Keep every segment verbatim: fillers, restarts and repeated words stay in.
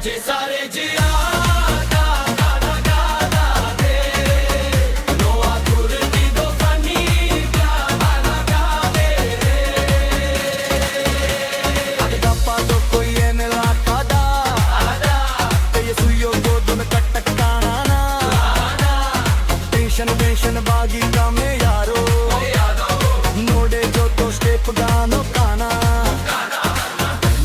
ᱡᱮ ᱥᱟᱨᱮ ᱡᱤᱭᱟ ᱫᱟ ᱫᱟ ᱫᱟ ᱫᱟ ᱫᱟ ᱫᱮ, ᱱᱚᱣᱟ ᱫᱷᱩᱨᱛᱤ ᱫᱚ ᱥᱟᱹᱱᱤ ᱵᱤᱭᱟ ᱫᱟ ᱫᱟ ᱫᱟ ᱫᱮ ᱨᱮ᱾ ᱟᱫᱚ ᱜᱟᱯᱟ ᱫᱚ ᱠᱚᱭᱮᱱ ᱞᱟᱠᱟᱫᱟ, ᱟᱫᱟ᱾ ᱛᱮᱭᱮ ᱥᱩᱭᱚ ᱠᱚ ᱫᱚᱢᱮ ᱠᱟᱴᱠᱟᱱᱟ ᱱᱟ᱾ ᱟᱫᱟ᱾ ᱴᱮᱱᱥᱚᱱ ᱴᱮᱱᱥᱚᱱ ᱵᱟᱜᱤ ᱠᱟᱢᱮ ᱭᱟᱨᱚ, ᱱᱚᱰᱮ ᱡᱚᱛᱚ ᱥᱴᱮᱯ ᱜᱟᱱᱚᱜ ᱠᱟᱱᱟ᱾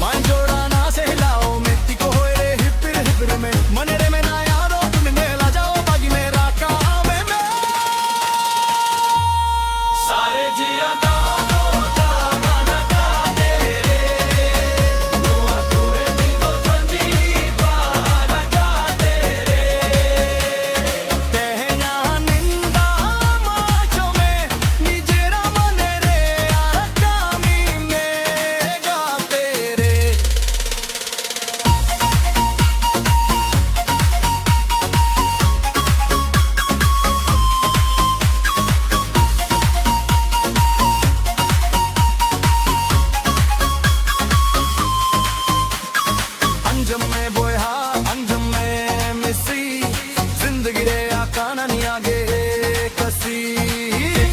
ᱢᱟᱱᱡᱚᱲᱟᱱᱟ ᱥᱮ ᱦᱤᱞᱟᱣ ᱢᱮ ᱛᱤ ᱠᱚ ᱦᱚᱭ ᱨᱮ ᱦᱤᱯᱤᱨ ᱦᱤᱯᱤᱨ ᱢᱮ᱾ ᱢᱚᱱᱮ ᱨᱮ ᱢᱮᱱᱟᱭᱟ ᱨᱚ ᱛᱩᱱ ᱱᱮ ᱞᱟᱡᱟᱣ ᱵᱟᱜᱤ ᱢᱮ ᱨᱟᱠᱟ ᱢᱮ ᱢᱮ᱾ ᱥᱟᱨᱮ ᱡᱤᱭᱟ ᱫᱟ ᱫᱚ ᱫᱟ ᱵᱟᱱᱟ ᱫᱟ ᱛᱮ ᱨᱮ᱾ ᱱᱚᱣᱟ ᱫᱩᱨᱮ ᱢᱤᱫ ᱫᱚ ᱪᱟᱸᱫᱤ ᱵᱟᱱᱟ ᱫᱟ ᱛᱮ ᱨᱮ᱾ ᱛᱮᱦᱮᱧᱟᱜ ᱱᱤᱱᱫᱟ ᱢᱟ ᱪᱚᱢᱮ, ᱱᱤᱡᱮᱨᱟ ᱢᱚᱱᱮ ᱨᱮ ᱟᱨ ᱠᱟᱹᱢᱤ ᱢᱮ ᱜᱟᱛᱮ ᱨᱮ᱾ ᱟᱸᱡᱚᱢ ᱢᱮ ᱵᱚᱭᱦᱟ, ᱟᱸᱡᱚᱢ ᱢᱮ ᱢᱤᱥᱤ, ᱡᱤᱱᱫᱮᱜᱤ ᱨᱮᱭᱟᱜ ᱠᱟᱱᱟ ᱱᱤᱭᱟᱹ ᱜᱮ ᱠᱟᱹᱥᱤ᱾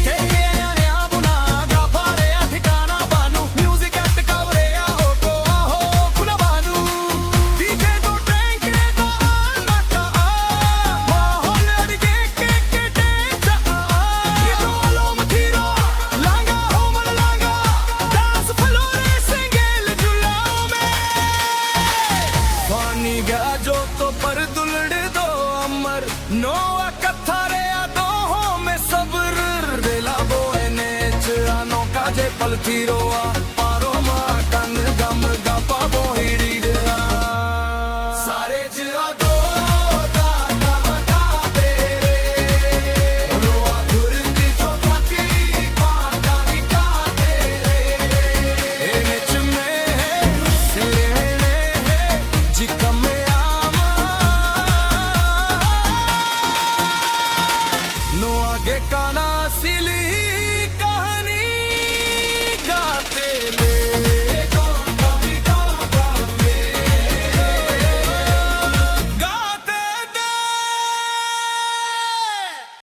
ᱴᱷᱤᱠ ᱜᱮᱭᱟ ᱱᱤᱭᱟᱹ ᱵᱚᱱᱟ, ᱜᱟᱯᱟ ᱨᱮᱭᱟᱜ ᱴᱷᱤᱠᱟᱱᱟ ᱵᱟᱹᱱᱩᱜ, ᱢᱤᱭᱩᱡᱤᱠ ᱟᱴᱠᱟᱣ ᱨᱮᱭᱟᱜ ᱚᱠᱚᱭᱟᱜ ᱦᱚᱸ ᱠᱩᱞᱟ ᱵᱟᱹᱱᱩᱜ᱾ ᱰᱤᱡᱮ ᱫᱚ ᱴᱮᱝᱠ ᱨᱮ ᱫᱟᱜ ᱟᱞ ᱢᱟᱴᱟᱜᱼᱟ, ᱢᱟᱦᱚᱞ ᱟᱹᱰᱤ ᱜᱮ ᱠᱮᱴᱮᱡᱟᱜᱼᱟ᱾ ᱱᱤᱛᱚᱜ ᱟᱞᱚᱢ ᱛᱷᱤᱨᱚᱜ, ᱞᱟᱸᱜᱟ ᱦᱚᱸ ᱵᱟᱝ ᱞᱟᱸᱜᱟ, ᱰᱟᱱᱥ ᱯᱷᱞᱳᱨ ᱨᱮ ᱥᱮᱸᱜᱮᱞ ᱡᱩᱞᱟᱣ ᱢᱮ᱾ ᱯᱟᱱᱤ ᱜᱟ ᱡᱚᱛᱚ ᱯᱟᱨ ᱫᱩᱞᱲ ᱫᱚ ᱟᱢᱟᱨ, ᱱᱚᱣᱟ ᱠᱟᱛᱷᱟ ᱨᱮᱭᱟᱜ ᱫᱚᱦᱚ ᱢᱮ ᱥᱟᱵᱨ᱾ ᱫᱮᱞᱟ ᱵᱚ ᱮᱱᱮᱡᱟ ᱱᱚᱝᱠᱟ ᱡᱮ ᱯᱟᱞ ᱛᱷᱤᱨᱚᱜᱼᱟ,